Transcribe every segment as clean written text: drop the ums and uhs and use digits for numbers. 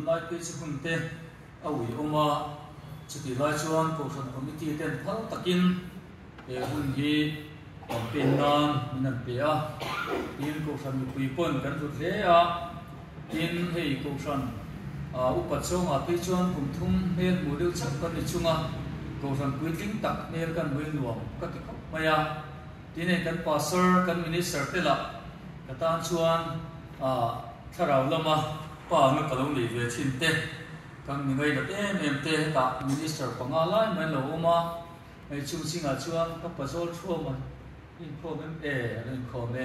Tunlai phei chu hun te a ui awm a, chutih lai chuan Kohhran Committee ten phal takin he hun hi campaign nan min han pe a, tin Kohhran mipui pawn kan hlut hle a, tin hei Kohhran upat zawngah phei chuan kum thum hmel hmuh deuh chauh kan ni chung a, Kohhran puitling tak hmel kan hmuin nuam ka ti khawp mai a. Tin hei kan Pastor, kan Minister te lah ka tan chuan thlarau lama pa anga ka lo nei ve thin te, kan mi ngainat em em te hetah Minister panga lai mai an lo awm a, hei chung zingah chuan ka pazawl thuam a inkhawm em e a lo inkhawm e,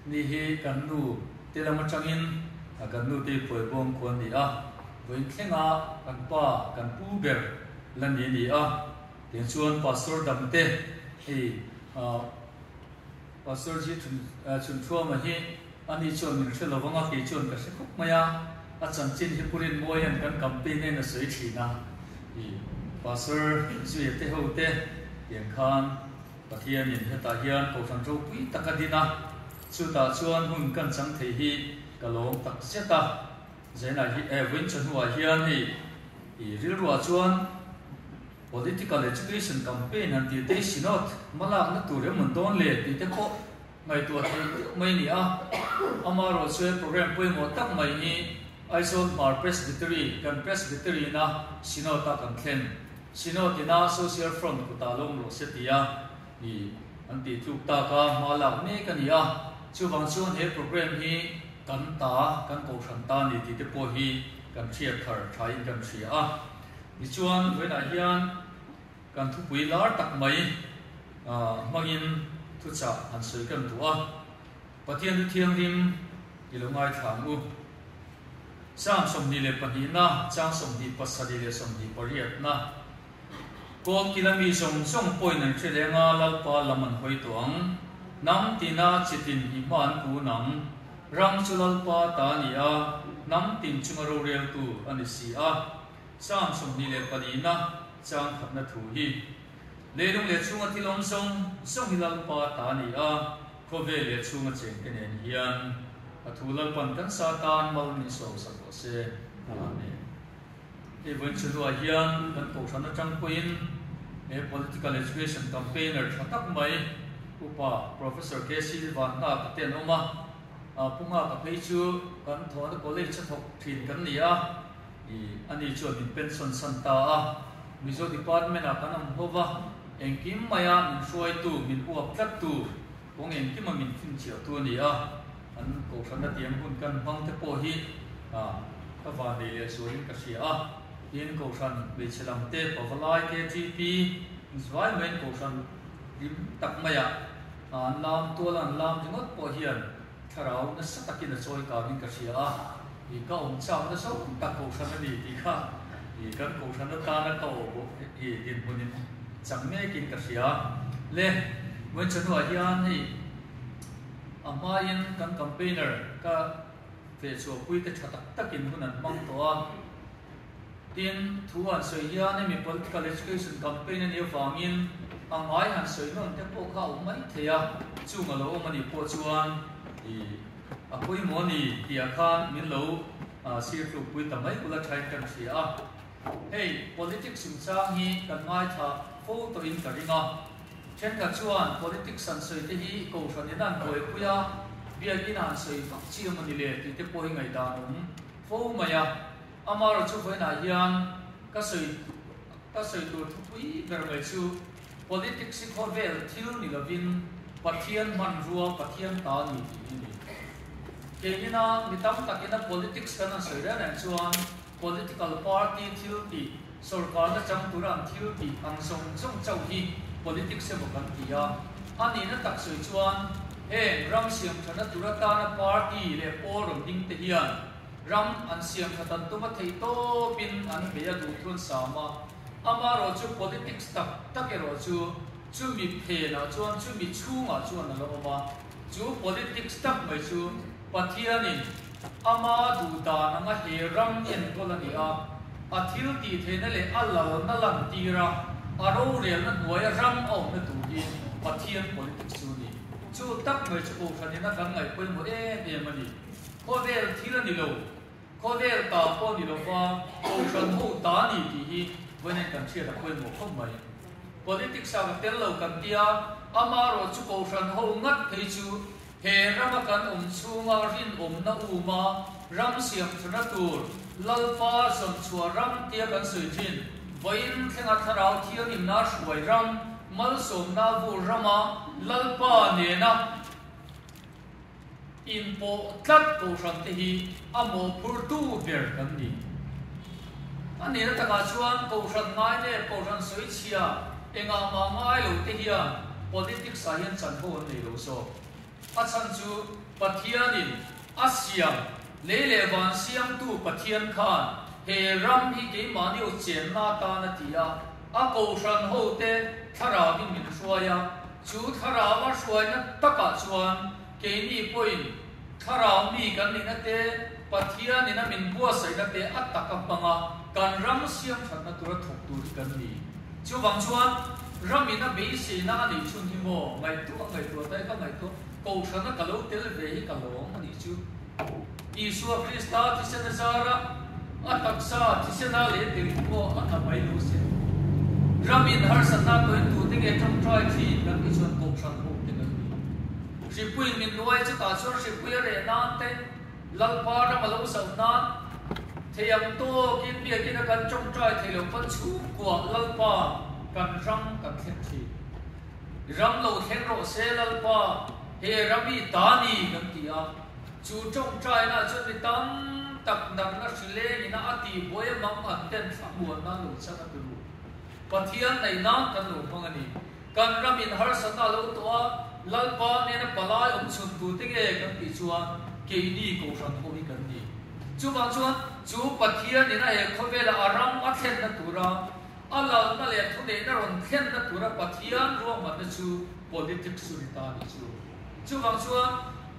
ni hi kan nu te lam atangin kan nu te phuaibawm khu an ni a, vawiin thlenga kan pa kan pu ber la ni a ni a. Tiang chuan Pastor damte hei Pastor ji Chhunthuama hi ani chuan min hre lo vang a, kei chuan ka hre khawp mai a, a chanchin hi Purin Mawi hian kan campaign en a sawi thin a, i Pastor Zuia te ho te tiang khan Pathianin hetah hian Kohhran ropui tak a din a, chutah chuan hun kan chang thei hi ka lawm tak zet a. Zainah hi eh vawiin chawhnuah hian hei i rilruah chuan Political Education Campaign han tih te hi Synod hmalakna tur em an dawn le tih te pawh ngaihtuah theih deuh mai a ni a. Amaherawhchu he program pawimawh tak mai hi Aizawl Hmar Presbytery kan Presbytery ina Synod a kan thlen Synod ina Social Front kutah lawm rawh se tia i an tih tluk tak a hma lak mek a ni a. Chuvang chuan he program hi kan ta, kan kohhran ta a ni tih te pawh hi kan hriat thar thain kan hria a. Tichuan, vawiinah hian kan thupui lar tak mai hmangin thuchah han sawi kan duh a, Pathian thu thianghlim i lo ngaithla ang u. Psalm 22na, chang 27 leh 28na, Kawlkila mi zawng zawng pawhin an hre leng a, Lalpa lam an hawi tawh ang. Hnam tina chitin i hma an kun ang. Ram chu Lalpa ta a ni a, hnam tin chunga roreltu a ni si a. Psalm 24na chang khatna thu hi, Leilung leh chhunga thil awm zawng zawng hi Lalpa ta a ni a, khawvel leh chhunga chengte nen hian a thu Lalpan kan sa tan mal min sawmsak rawh se. Amen. Hei vawiin chhunhnuah hian kan kohhran atang pawhin he Political Education Campaigner tha tak mai Upa Professor KC Vanhnaka te an awm a, Pu Nghaka phei chu kan thawhna college a thawk thin kan ni a, ih ani chuan min pension san ta a, Mizo Department ah kan awm ho va, engkim maia min hruaitu, min uap tlattu, kawng engkima min finchhiahtu a ni a, an kohhranna tiang hun kan hmang te pawh hi ka van nei leh zualin ka hria a, tin kohhran hmeichhe lam te pavalai KTP zuai maiin kohhran hlim tak maia an lam tual an lam ringawt pawh hian thlarau nasa takin a chawi kangin ka hria a, ih ka awm chakna zawng tak kohhran a ni tih kha ih kan kohhran atana ka awh bawk ih dinhmunin chang mekin ka hria. Le, Muanchhanuah hian hei a hmain kan campaigner ka fehchhuahpui te tha tak takin hun an hmang tawh a. Tin, thu han sawi hian hemi political education campaign a nih avangin a ngai han sawi nawn te pawh kha a awm mai thei a, chung a lo awm a nih pawh chuan ih a pawimawh a ni tih ah khan min lo sir tlukpui ta mai kula thain kan hria a. Hei politics chungchang hi kan ngaithla fo tawhin ka ring a. Thenkhat chuan politics an sawi te hi kohhran in an buaipui a, biakin a han sawi vak chi emaw ni le tih te pawh hi ngaihdan awm fo mai a. Amaherawhchu vawiinah hian ka sawi ka sawi tur thupui ber mai chu politics hi khawvel thil ni lovin Pathian hmanrua, Pathian ta a ni tih hi a ni. Keinina mi tam takin a politics kan han sawi reng reng chuan Political party thil tih, sorkarna chang tura an thil tih ang zawng zawng chauh hi politics emaw kan ti a. A nihna tak sawi chuan heng ram siamthana tur atana party leh pawl rawn ding te hian ram an siamthat an tum a theih tawpin an bei a duh thu an sam a. Amaherawhchu politics tak tak erawh chu chumi phenah chuan chumi chhungah chuan a la awm a. Chu politics tak mai chu Pathianin ama duh dan anga he ram enkawl a ni a, a thil tih theihna leh a lalna lantir a, a rorelna hnuaia ram a awmna tur hi Pathian politics chu a ni. Chu tak mai chu Kohhranin a kan ngaih pawimawh em em a ni. Khawvel thil a ni lo. Khawvel ta pawh ni lova Kohhran ho ta a ni tih hi vawiin kan hriat a pawimawh khawp mai. Politics ah ka tel lo kan tia, amaherawh chu Kohhran ho ngat phei chu he rama kan awm chhunga rinawmna uma ram siam thana tur Lalpa zawnchhuah ram tia kan sawi thin. Vawiin thlenga thlarau thianghlimna hruai ram, malsawmna vur rama Lalpa nena Inpawh tlat kohhran te hi a mawhphurtu ber kan ni. A nihna takah chuan kohhran ngai leh kohhran sawichhia engah mah ngai lo te hian politics ah hian chanvo an nei lo zawk. A chhan chu Pathianin a siam lei leh van siamtu Pathian khan he ram hi keimahni aw chenna atan a ti a, a kohhran hote thlarauin min hruai a, Chu thlarau a hruaina takah chuan keini pawhin thlarau mi kan nihna te, Pathianin a min buatsaihna te a tak a hmang a, kan ram siam thatna tura thawk tur hi kan ni. Chuvang chuan ramin a beiseina a neih chhun hi maw ngaihtuah ngaihtuah ta i ka ngaihtuah kohhrana ka lo tel ve hi ka lawm a nih chu. Isua Krista thisen a zar a, a taksa thisena leh tel hi maw a tla mai lo sin. Ramin harsatna tawhin tute nge tawngtai thin kan tih chuan kohhran ho te kan ni. Hripuiin min nuai chutah chuan hripui a reh nan te, Lalpa ram a lo zoh nan thei ang tawkin biakina kan tawngtai thei lo pawn chhungkua Lalpa kan ram kan thleng thin. Ram lo thleng rawh se Lalpa, he ram hi ta ni kan ti a. Chu tawngtaina chuan mi tam tak natna hri lengin a tih buai a mang an ten thlamuan nan lo chang a ti ru. Pathian neih nan kan lo hmang a ni. Kan ramin harsatna a lo tawh a, Lalpa nena palai awm chhun tute nge kan tih chuan keini kohhran ho hi kan ni. Chuvang chuan chu Pathianin a he khawvela a ram a thlenna tura A lalna leh thuneihna rawn thlenna tura Pathian ruahmanna chu politics chu ni ta a nih chu. Chuvang chuan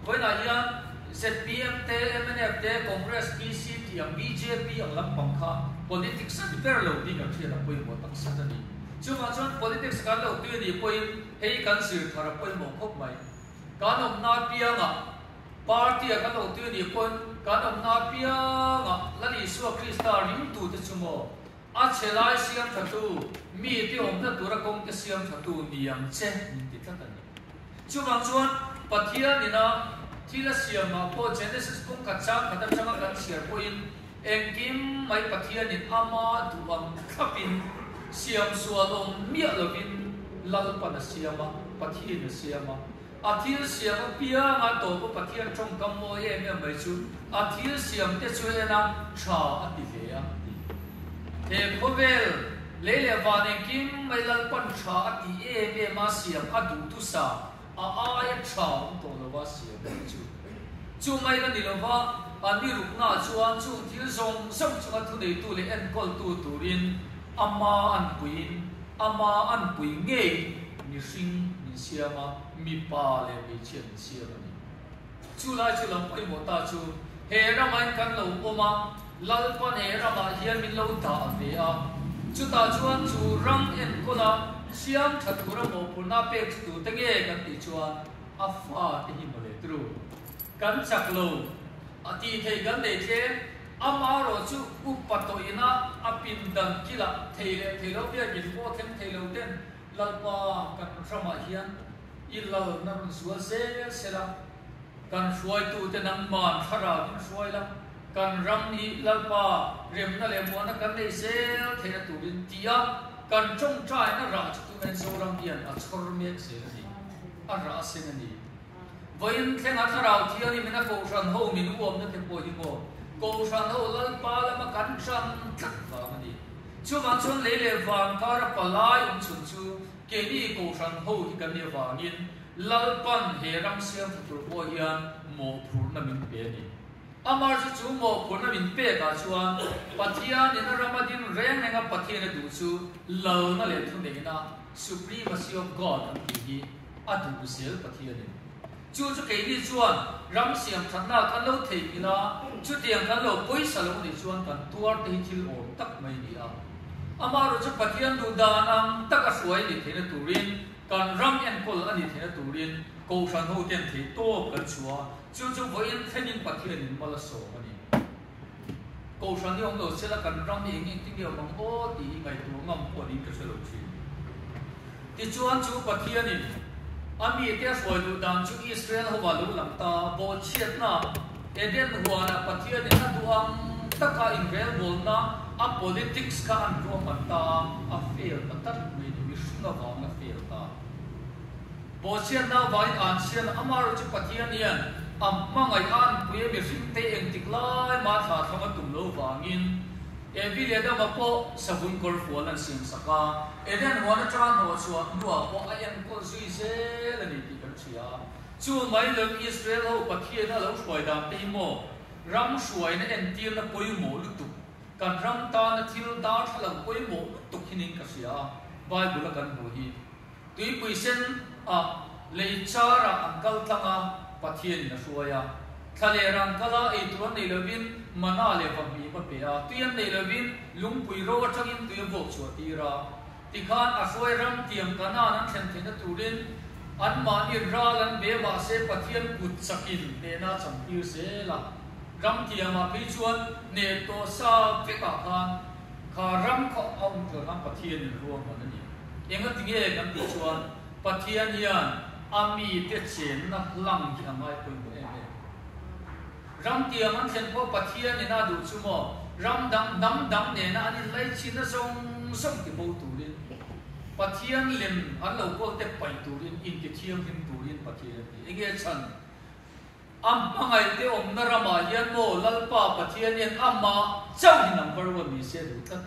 vawiinah hian zpm te, mnf te, Congress, PC tih ang bjp ang lampang kha politics a ni ber lo tih kan hriat a pawimawh tak zet a ni. Chuvang chuan politics kan lo tui a nih pawhin hei kan zir thar a pawimawh khawp mai. Kan awmna apiangah Party a kan lo tui a nih pawhin kan awmna apiangah Lal Isua Krista ringtute chu maw A chhe lai siam thatu, mite awmna tura kawngte siam thatu ni ang che min ti tlat a ni. Chuvang chuan Pathian ina thil a siam mah pawh Genesis kawng khat chang khat atanga kan chhiar pawhin engkim mai Pathianin ama duh ang thlapin siam sual awm miah lovin Lalpan a siam a, Pathian a siam a. A thil siam apianga tawpa Pathian tawngkam mawi em em mai chu a thil siam te chu en a tha a ti hle a ti. He khawvel lei leh van engkim mai Lalpan tha a ti em em a siam a duhtu sa a aia tha awm tawh lova siam mai chu. Chu mai la ni lova a ni ruknaah chuan chung thil zawng zawng chunga thuneitu leh enkawltu turin ama anpuiin ama anpui ngei Mihring min siam a, mipa leh hmeichhia min siam a ni. Chu lai chu lam pawimawh ta chu he ramain kan lo awm a, Lalpan he ramah hian min lo dah ve a. Chutah chuan chu ram enkawl a, siam tha tura mawhphurhna pek chu tute nge kan tih chuan a fa te hi mawle tru. Kan chak lo a tih theih kan nei tlem, amaherawh chu upa tawh ina a pindan kilah thei leh thei lo biakin pawh thleng thei lo ten Lalpa kan ramah hian i lalna rawn zual zel sel a, kan hruaitute nangman thlarau in hruai la, kan ram hi Lalpa remna leh muahna kan nei zel theihna turin ti a, kan tawngtaina rah chu tunah hian Zoram hian a chhawr mek zel a ni, a rah sen a ni. Vawiin thlenga thlarau thianghlim in a Kohhran ho min uamna te pawh hi maw Kohhran ho Lalpa lama kan tan tlat vang a ni. Chuvang chuan lei leh van kara palai awm chhun chu keini Kohhran ho hi kan nih avangin Lalpan he ram siam tha tur pawh hian mawhphurhna min pe a ni. Amar chu chu mawhphurhna min pekah chuan Pathianin a ram a din reng reng a Pathian a duh chu lalna leh thuneihna, Supremacy of God, an tih hi a duh zel Pathianin. Chu chu keini chuan ram siam thatna kan lo theihnghilh a, chutiang kan lo pawisa lo nih chuan kan tuar te hi thil awm tak mai a ni a. Amaherawh chu Pathian duh dan ang taka hruai a nih theihna turin, kan ram enkawl a nih theihna turin Kohhran hoten theihtawp kan chhuah a, chu chu vawiin thlengin Pathianin mal a sawm a ni. Kohhran hi awm lo sela kan ram hi eng engtin nge awm ang aw tih hi ngaihtuah ngam pawh niin ka hre lo thin. Tichuan chu Pathianin a mite a hruai duh dan chu Israel hova lo lang ta bawhchhiatna Eden huanah Pathianin a duh ang taka inrelbawlna a politics kha an ruahman ta a, a fail ta tlat mai ni, mihring avangin a fail ta. Bawhchhiatna avangin an chhiatna amaherawh chu Pathian hian a hmangaih a anpui a mihringte engtik lai mah thla thlang a tum lo vangin Evi leh Adama pawh savun kawr fual an siam sak a, Eden huan atanga hnawhchhuah hnuah pawh a enkawl zui zel a ni tih kan hria. Chu mai lem Israel ho Pathian a lo hruai dan te hi maw ram hruaina entirna pawimawh lutuk, kan ram tana thil darthlalang pawimawh lutuk hi niin ka hria a, Bible a kan hmuh hi. Tuipui sen ah lei char ah an kal tlang a, Pathian in a hruai a. Thla leh ran kal a, ei tur an nei lovin mana leh vahmim a pe a, tui an nei lovin lungpui ro atangin tui a vuak chhuah tir a. Tikhan a hruai ram tiam Kanaan an thlen theihna turin anmahni ral an be mahse Pathian kut chakin hnehna a cham tir zel a. Ram tiamah phei chuan hneh tawh sa vekah khan kha ram kha a awm tur khan Pathian in ruahman a ni. Engati nge kan tih chuan Pathian hian a mite chenna hlang hi a ngai pawimawh em em. Ram tiang an thlen pawh Pathian in a duh chu maw ram dang hnam dang nena an inlaichinna zawng zawng ti bo turin Pathian lem an lo kawl te paih turin intithianghlim turin Pathian a ti. Enge chhan? A hmangaihte awmna ramah hian maw Lalpa Pathian hian amah chauh hi number one ni se a duh tlat.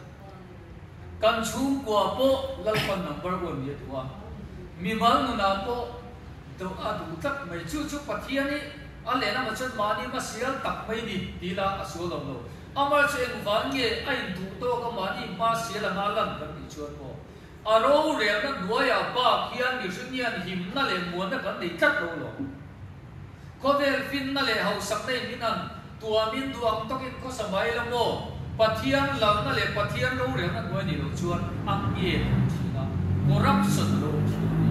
Kan chhungkua pawh Lalpa number one ni a duh a, mimal nunah pawh do a duh tlat mai. Chu chu Pathian hi a lehlamah chuan mahni hmasial tak mai ni ti ila a sual awm lo. Amah chu engvang nge a induh tawk a mahni hmasial anga lan kan tih chuan maw a rorelna hnuaiah bak hian mihring hian himna leh muanna kan nei tlat lo lo. Khawvel finna leh hausakna in min an tuamin duh ang tawkin khawsa mai la maw? Pathian lalna leh Pathian rorelna hnuai nih loh chuan a ngen awm thin a, corruption a lo awm thin a ni.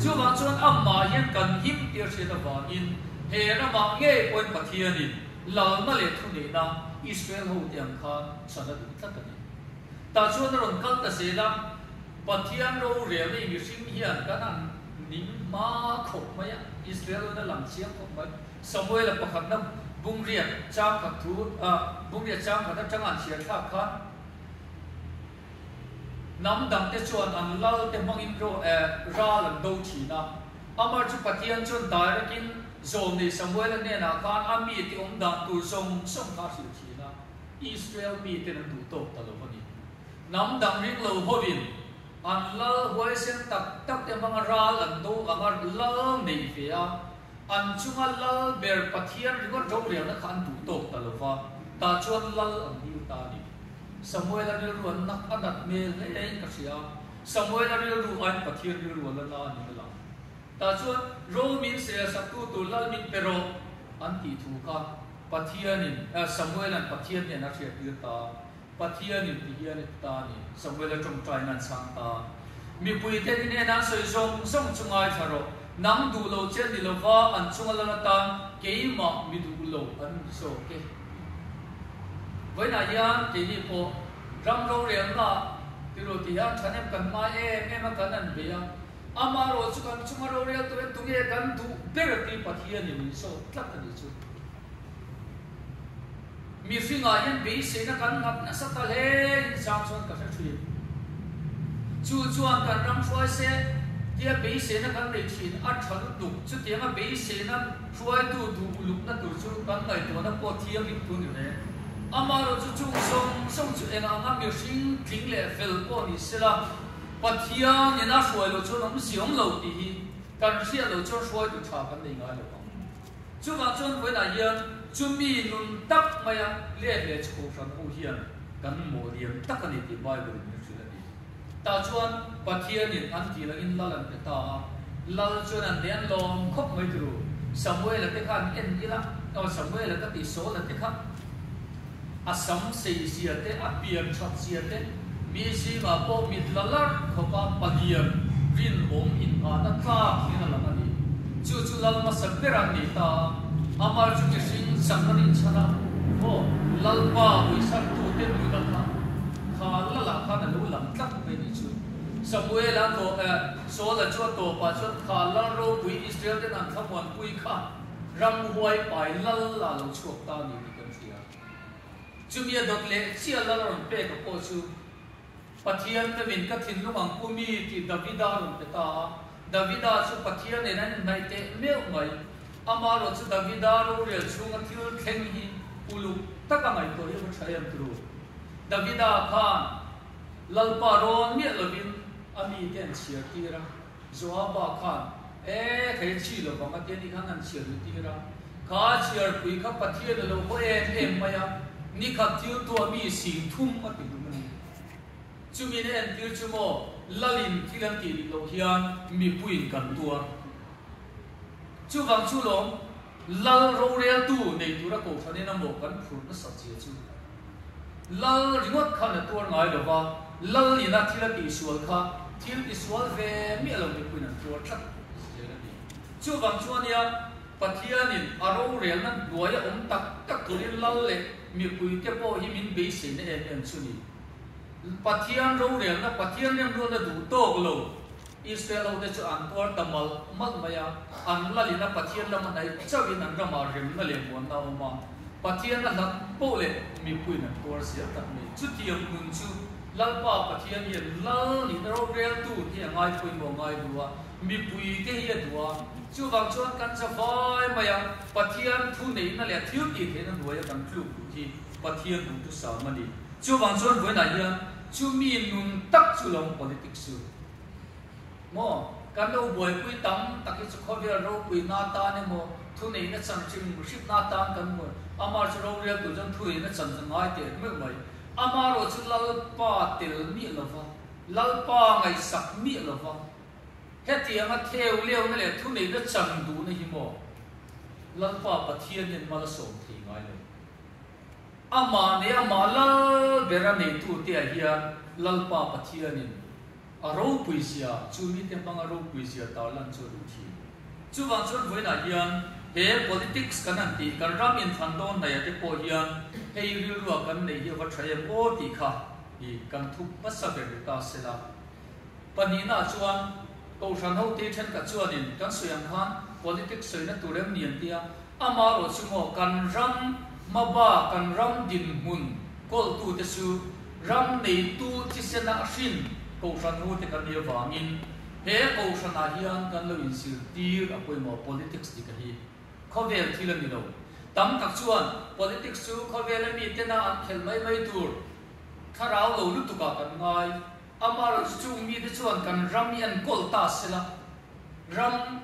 Chuvang chuan amah hian kan him tir hriat avangin he ramah ngei pawhin Pathianin lalna leh thuneihna Israel hote ang khan chan a duh tlat a ni. Tah chuan a rawn kal ta zel a, Pathian rorelna i mihring hian kan an ning hma khawp mai a, Israel in a lang chiang khawp mai. Samuela pakhatna bungriat chang khat thu bungriat chang khat atanga an chhiar thlak khan hnam dangte chuan an lal te hmangin ro ral an do thin a, amar chu Pathian chuan direct in zawlnei Samuela hnenah khan a mite awm dan tur zawng zawng kha a hrilh thin a. Israel miten an duh tawk ta lo a ni. Hnam dang ring lo hovin an lal huaisen tak tak te hmanga ral an do anga lal neih ve a, an chunga lal ber Pathian ringawt rorelna kha an duh tawk ta lo va, tah chuan lal an dil ta a ni. Samuela rilru an nak a nat hmel hle in ka hria. Samuela rilru aiin Pathian rilru a la na a ni na lang. Tah chuan ro min sel saktu tur lal min pe rawh an tih thu kha Pathianin, Samuela'n Pathian hian a hriattir ta, Pathianin ti hian a ti ta a ni. Samuela tawngtaina an chhang ta. Mipuite hi hnenah an sawi zawng zawng chu ngaithla rawh. Nang duh lo che ni lova an chunga lal atan keimah mi duh lo an ni zawk e. Vawiinah hian keini pawh ram rorelna tiraw ti hian thahnem kan ngai em em a kan an bei a. Amaherawh chu kan chunga rorel turin tunge kan duh ber tih Pathianin min sawt tlat a nih chu. Mihringah hian beiseina kan nghat nasa ta hle in chang chuan ka hre thin. Chu chuan kan ram hruai se tia beiseina kan nei thin a tha lutuk. Chutianga beiseina hruaitu duh ulukna tur chu kan ngaihtuahna pawh thianghlim tur ni reng. Amaherawh chu chung zawng zawng chu eng anga mihring tling leh fel pawh ni sela, Pathian in a hruai loh chuan awm si awm lo tih hi kan hriat loh chuan hruaitu tha kan nei ngai lo ang. Chuvang chuan vawiinah hian chumi nun tak maia let leh chho hran ho hian kan mawh lian tak a ni tih Bible in min hrilh a ni. Tah chuan Pathian in an tih langin lal an pe ta a, lal chuan an nei an lawm khawp mai turu. Samuela te kha an en ila, aw Samuela ka tih Saula te kha, A sam sei zia te, a pian that zia te, mi zingah pawh mit la larh khawpa palian rinawm inngahna tlak hian a lang a ni. Chu chu lal hmasa ber an ni ta a, amar chu mihring chakna rinchhan a, Maw Lalpa uisantute nuna kha kha Lalah khan a lo lang tlat mai nih chu. Samuela tawh eh Saula chu a tawpah chuan kha Lal ropui Israel ten an thlamuanpui kha ramhuai pai Lal a lo chhuak ta a ni tih kan hria. Chumi a dawt leh chiah Lal a rawn pek a pawh chu Pathian meuhin ka thinlung ang pu mi tih Davida a rawn pe ta a. Davida chu Pathian nen an inhnaih teh meuh mai. Amaherawh chu Davida rorel chhunga thil thleng hi uluk taka ngaihtuah hi a va tha em turu. Davida khan Lalpa rawn miah lovin a mite an chhiar tir a. Joaba khan, E, thei chi lovang a tia ni khan an chhiar lu tir a. Kha chhiarpui kha Pathian a lo haw em em mai a, nikhat thil tuah mi 30,000 a ti hlum a ni. Chumi na entir chu maw Lalin thil an tih dik loh hian mipuiin kan tuar. Chuvang chu lawm Lal roreltu nei tura kohhranin a maw kan phur nasat zia chu. Lal ringawt khan a tuar ngai lo va, Lal ina thil a tihsual kha thil tisual ve miah lo mipuiin an tuar tlat zel a ni. Chuvang chuan nia Pathianin a rorelna hnuaia awm tak tak turin Lal leh mipuite pawh hi min beiseina em em chu ni. Pathian rorelna, Pathian remruatna duh tawk lo Israel hote chu an tuar ta malh malh mai a, an lalin a Pathian lama hnaih chauhin an ramah remna leh muanna a awm a, Pathian a hlat poh leh mipuiin an tuar zel tak mai. Chutiang nun chu Lalpa Pathian hian lal nihna roreltu hi a ngai pawimawh ngai duh a, mipuite hi a duh a, chuvang chuan kan za vai mai a, Pathian thu neihna leh thil tih theihna hnuaia kan tluk duh hi Pathian duhthusam a ni. Chuvang chuan vawiinah hian chumi nun tak chu lo politics chu. Maw? Kan lo buaipui tam tak hi chu khawvel ropuina atan emaw, thuneihna chan hrim hripna atan kan hmu. Amah chu rorel tur chuan thuneihna chan chu ngai teh meuh mai. Amaherawh chu Lalpa tel miah lova, Lalpa ngaihsak miah lova, hetianga theu leuna leh thuneihna chan duhna hi maw Lalpa Pathian hian mal a sawm thei ngai lo. Amah nei amah lal bera neitute ah hian Lalpa Pathianin a ropui zia, chu mite hmanga ropui zia tarlan chu a duh thin. Chuvang chuan vawiinah hian he politics kan han tih, kan ram inthlan dawn hnaihah te pawh hian hei rilrua kan neih hi a va tha em aw tih kha hi kan thup hmasa ber ni ta se la. Pahnihnaah chuan Kohhran hote thenkhat chuanin kan sawi ang khan politics sawina tur em ni an ti a, Amaherawh chu maw kan ram hmaba kan ram dinhmun kawltute chu ram neitu thisena hrin Kohhran ute kan nih avangin he Kohhranah hian kan lo inzirtir a pawimawh politics dik a hi khawvel thil a ni lo. Tam tak chuan politics chu khawvela mitena an khelh mai mai tur thlarau lo lutukah kan ngai. Amaherawh chu chung mite chuan kan ram hi an kawl ta sela ram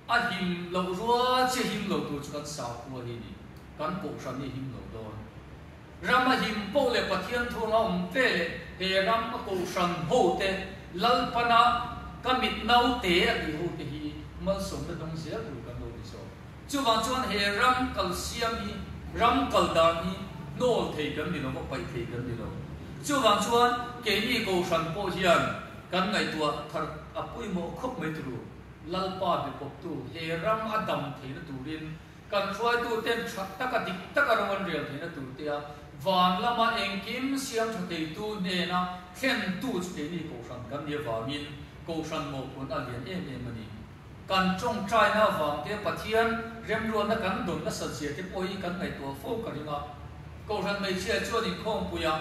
A him loh rual chiah him lo tur chu kan sakhua hi ni, kan kohhran hi him lo dawn. Ram a him poh leh Pathian thuang a awm ve leh he ram a kohhran ho te Lalpana ka mit naute a tih ho te hi malsawmna dawng zel tur kan lo ni zawk. Chuvang chuan he ram kal siam hi, ram kal dan hi hnawl thei kan ni lo va, paih thei kan ni lo. Chuvang chuan keini kohhran pawh hian kan ngaihtuah thar a pawimawh khawp mai turu. Lalpa biakawptu, he ram a dam theihna turin kan hruaituten tha taka dik taka ro an rel theihna tur tea van lama engkim siam tha theitu hnena thlentu chu keini Kohhran kan nih avangin Kohhran mawhphurhna a lian em em a ni. Kan tawngtaina avangte Pathian remruatna kan dawn nasat zia te pawh hi kan ngaihtuah fo ka ring a. Kohhran hmeichhia chuan inkhawmpuia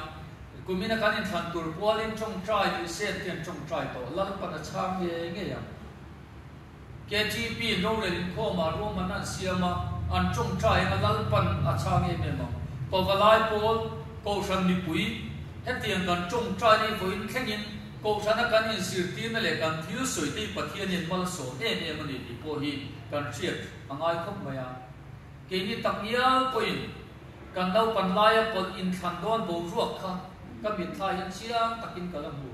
kumina kan inthlan tur pualin tawngtai tih sen te an tawngtai tawh Lalpan a chhang ngei ngei ang. KTP in rorel inkhawmah ruahmanna an siam a, an tawngtai anga Lalpan a chhang em em ang. Pavalai pawl, Kohhran mipui, hetiang kan tawngtai hi vawiin thlengin Kohhrana kan inzirtirna leh kan thil sawi te hi Pathianin mal a sawm em em a ni tih pawh hi kan hriat a ngai khawp mai a. Keini tak ngial pawhin kan naupan laia pawlh inthlan dawn boruak kha ka mitthla hian chiang takin ka la hmu.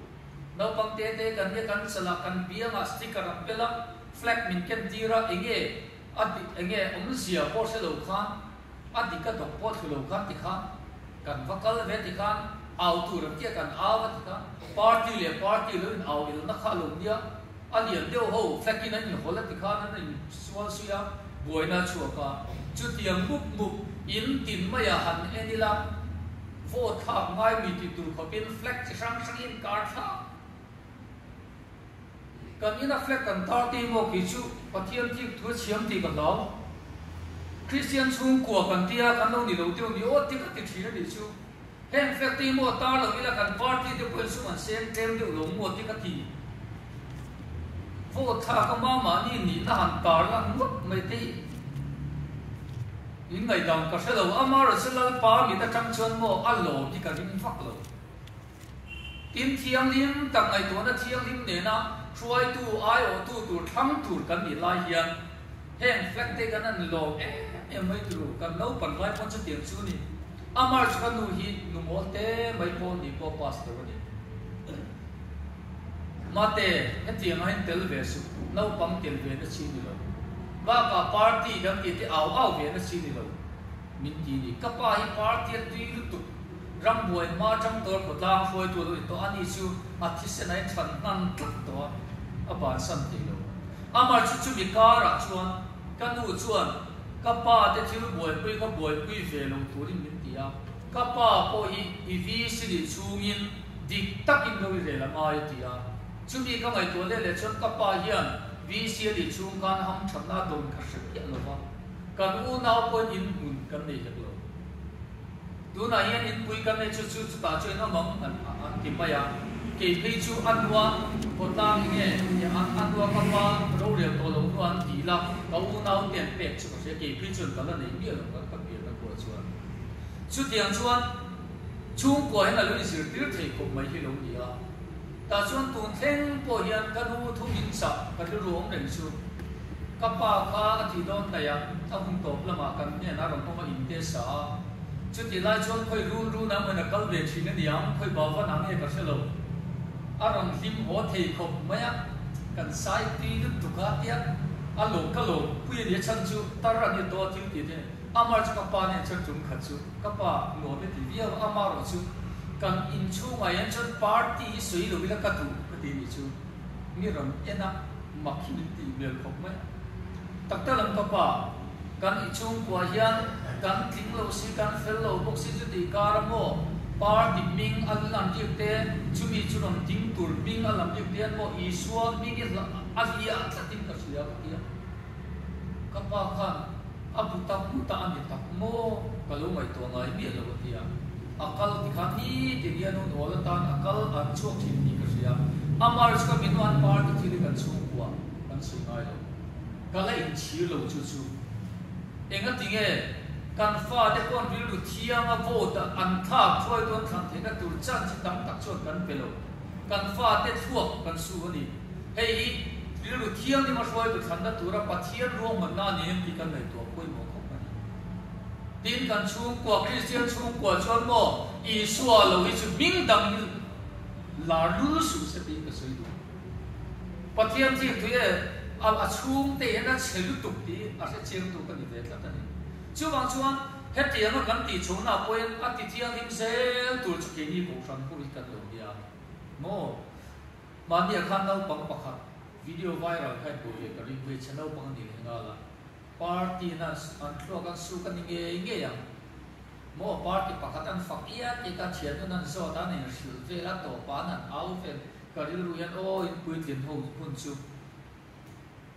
Naupang te te kan nia kan chala kan biangah sticker an pel a, flag min ken tir a, enge a dik enge awmzia pawh hre lo khan a dik a dawk pawh thlu lo khan tikhan kan va kal ve tikhan au tur an tia kan au a tikhan party leh party lo in au ilna kha a lo nia. A lian deuh ho flag in an inhawl a tikhan an insual suih a. Buaina a chhuak a, chutiang mup mup in tin maiah han en ila, vote thlak ngai mi tih tur khawpin flag chi hrang hrang in kar thlak. Kan ina flag kan tar te maw kei chu Pathian thik thu a chhiam tih ka hlau. Kristian chhungkua kan tia kan lo ni lo deuh ni aw ti ka ti thin a nih chu. Heng flag te maw tar lo ila kan party te pawhin sum an seng tlem deuh lo maw ti ka ti. Vote thlak a mamahni nihna han tar lan ngawt mai te hi in ngaihdan ka hre lo. Amaherawhchu Lalpa mit atang chuan maw a lawm hi ka ring vak lo. Tin, thianghlim tak ngaihtuahna thianghlim nena hruaitu, aiawhtu tur thlang tur kan nih lai hian heng flag te kan han lawm em em mai turu, kan naupan lai pawn chutiang chu ni. A march ka nu hi nu mawl te mai pawh ni pawh pastor a ni. Mate, hetiang ah hian tel ve suh, naupang tel ve na chi ni lo. Bakah party kan tih te au au ve na chi ni lo min ti ni. Ka pa hi party a tui lutuk. Rambuai hma atang tawr khawtlang hruaitu a lo in tawh a, ani chu a thisen a inthan hnan tlat tawh a, a bansan thei lo. Amar chu chumi karah chuan ka nu chuan ka pa te thil buaipui kha buaipui ve lo turin min ti a, ka pa pawh hi i VC nih chhungin dik takin lo i rel a ngai a ti a. Chumi ka ngaihtuah leh leh chuan ka pa hian VC a nih chhung khan hamthatna a dawn ka hre miah lo va, kan unau pawhin inhmun kan nei hlek lo. Tunah hian inpui kan nei chu chu chutah chu in awm ang an an ti mai a, kei phei chu a hnua khawtlang enge an a hnua ka pa rorel tawh lo hnua an ti la, ka unau te an pek chu ka hria, kei phei chuan ka la nei miah lo ka ka pian a kuah chuan. Chutiang chuan chhungkua hian a lo inzirtir thei khawp mai hi lo ni a, tah chuan tun thleng pawh hian ka nu thum in chah ka rilru awm reng chu Ka pa kha a tih dawn hnaih a, a hun tawp lamah kan hnenah a rawn awm a inte sa a. Chutih lai chuan khawi run run ang in a kal ve thin a niang, khawi bauvan ang nge ka hre lo. A rawn hlim haw thei khawp mai a, kan sai tui lutuk a tia a lawm ka lawm pui a ni a chhan chu tar a ni tawh a thil tih te amar chu ka pa nen chuan tum khat chu ka pa nuam i ti viau a, amah erawh chu kan inchhungah hian chuan party hi sawi lo ila ka duh ka ti nih chu mi rawn en a. Mak hi min tih hmel khawp mai a. Tak tak lam ka pa, kan i chhungkua hian kan tling lo si, kan fel lo bawk si chu tih kar a maw? Party hming a lan bik te, chumi chu rawn ding tur hming a lam bik te hian maw Isua hming i a hliah tlatin ka hria ka ti a. Ka pa khan a bu tak hmut a a ni tak maw? Ka lo ngaihtuah ngai miah lo a ti a. A kal ti khan nitin hian hun awl atan a kal an chhuak thin tih ka hria. A march ka minu an party thil hi kan chhungkua kan sawi ngai lo. Ka la inchhir lo chu chu. Engatinge kan fate pawh an rilru thianga vote an thlak hruaitu an thlan theihna tur chance hi tam tak chuan kan pe lo. Kan fate thluak kan su a ni. Hei hi rilru thianghlim a hruaitu thlanna tura Pathian ruahmanna a ni em tih kan ngaihtuah pawimawh khawp a ni. Tin, kan chhungkua, Kristian chhungkua chuan maw Isua lo hi chu hming dang hi lar lul suh se tiin ka sawi duh. Pathian thik thui e, a a chhungte hian a chhe lutuk tih a hre chiangtu ka ni ve tlat a ni. Chuvang chuan hetianga kan tih chhohna pawhin a ti thianghlim zel tur chu keini Kohhran ho hi kan lo nia maw? Mahnia khan naupang pakhat video viral kha in hmuh ve ka ring, hmeichhe naupang a ni leh nghal a. Party in an thluak an suk a ni ngei ngei ang maw? Party pakhat an fak iat iat a, thianun an zawt a, an inhrilh vel a, tawpah an han au vel. Ka rilru hian aw in puitlin ho hun chu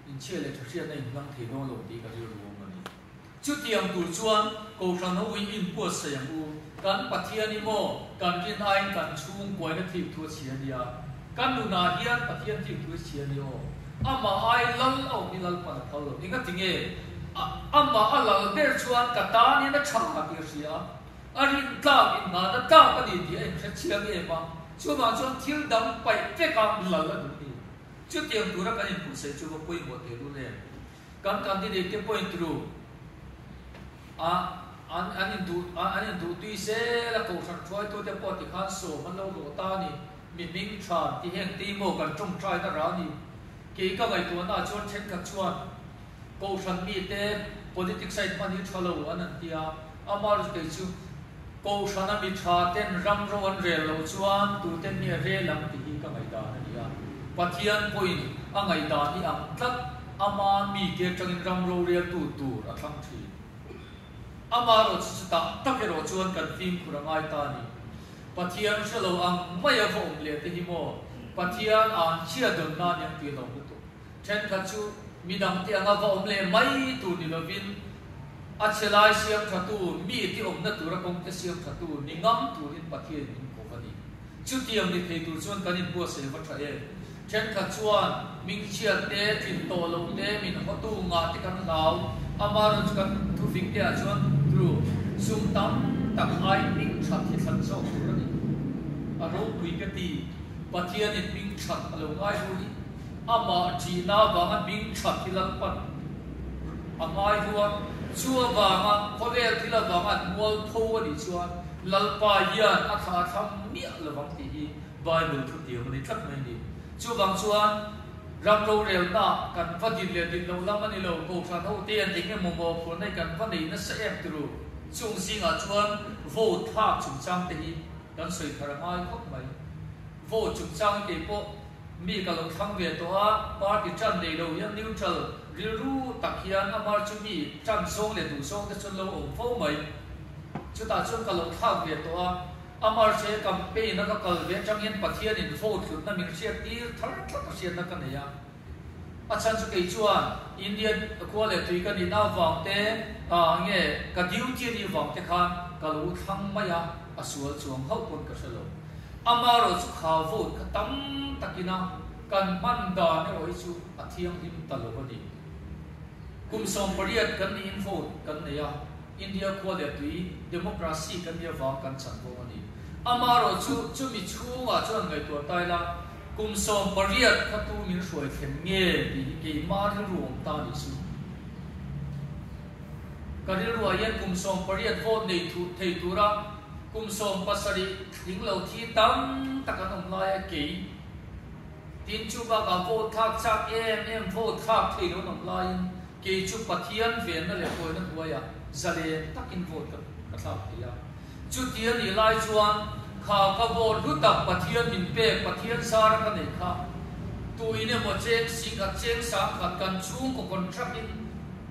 inchhia leh thahriatna inhmang thei dawn lo tih ka rilru awm a ni. Chutiang tur chuan Kohhran ho in inbuatsaih ang u. Kan Pathian i maw kan rin aiin kan chhungkuaina thik thu a chhia nia. Kan nunah hian Pathian thik thu a chhia nia aw. Amah ai lal a awm hi Lalpan a phal lo. Engati nge? Amah a lal ber chuan ka tan hian a tha tih a hria a, a rin tlak inngahna tlak a ni tih a inhre chiang em a, chuvang chuan thil dang paih veka lal a duh ni. Chutiang tura kan inputsaih chu va pawimawh tehlul em? Kan candidate te pawhin turu a an an induh an induh tui zel a, kohhran hruaitute pawh tikhan sawm an lo hlawh ta a ni. Mi hming tha ti heng te maw kan tawngtai na ra ni. Kei ka ngaihtuahna ah chuan thenkhat chuan Kohhran mite politics a inhman hi tha lo an an ti a, amah ru kei chu Kohhran a mi tha ten ram ro an rel lo chuan tuten nge rel ang tih hi ka ngaihdan a ni a. Pathian pawhin a ngaihdan hi ang tlat. Ama mite atangin ram roreltu tur a thlang thin. Amaherawh chu chutah tak erawh chuan kan fimkhur a ngai ta a ni. Pathian hre lo ang maia va awm leh te hi maw Pathian an chhia dawn na aniang tih a lo lutuk. Thenkhat chu midangte anga va awm leh mai tur ni lovin a chhe lai siam thatu, mi te awmna tura kawngte siam thatu ni ngam turin Pathian min ko va ni. Chutiang ni thei tur chuan kan inbuatsaih va tha em? Thenkhat chuan hmingchhiat te, tlin tawh loh te, min hawtu ngah te kan hlau. Amaherawhchu chu kan thufing te ah chuan tru sum tam tak ai hming that hi thlan zawk tur a ni. A ropui ka ti, Pathianin hming that a lo ngai hu hi amah ṭihna avanga hming that hi Lalpan a ngai hu a, chu avanga khawvel thil avanga an mual tho a nih chuan Lalpa hian a thla a thlam miah lovang tih hi Bible thutiam a ni tlat mai a ni. Chuvang chuan ram rorelna kan va din leh din loh lam a ni lo, Kohhran hote an eng emaw mawhphurhna hi kan va nei nasa em turu. Chung zingah chuan vote thlak chungchang te hi kan sawi thar a ngai khawp mai. Vote chungchang hi kei pawh mi ka lo thlang ve tawh a, party tan nei lo hian neutral rilru tak hian amar chu mi tan zawng leh duh zawng te chuan lo awm fo mai. Chutah chuan ka lo thlak ve tawh a. Amarche campaign a ka kal ve atang hian Pathian in vote hlutna min hriat tir thar tlat a hriatna ka nei a. A chhan chu kei chuan Indian khua leh tui ka nihna avang te nge ka duty a nih vang te khan ka lo thlang mai a, a sual chuang hauh pawn ka hre lo. Amaherawh chu kha vote kha tam takin a kan hman dan erawh hi chu a thianghlim ta lo a ni. Kum 18 kan nih in vote kan nei a. India khua leh tui democracy kan nia vang kan chan bawk a ni. Amaherawh chu chumi chhungah chuan ngaihtuah ta ila kum 18 kha tu min hruai thlen nge tih hi keimah rilru awm ta nih chu. Ka rilruah hian kum 18 vote nei thei tura kum 17 tling lo thi tam tak an awm laia kei tin chu bakah vote thlak chak em em vote thlak thei lo an awm laiin Kei chu Pathian venna leh hruaina hnuaiah zalen takin vote ka ka thlak thei a. Chuti a nih lai chuan kha ka vote hlu tak Pathian min pek, Pathian zara ka neih kha tuin emaw cheng singkhat cheng sangkhat kan chhungkaw contract in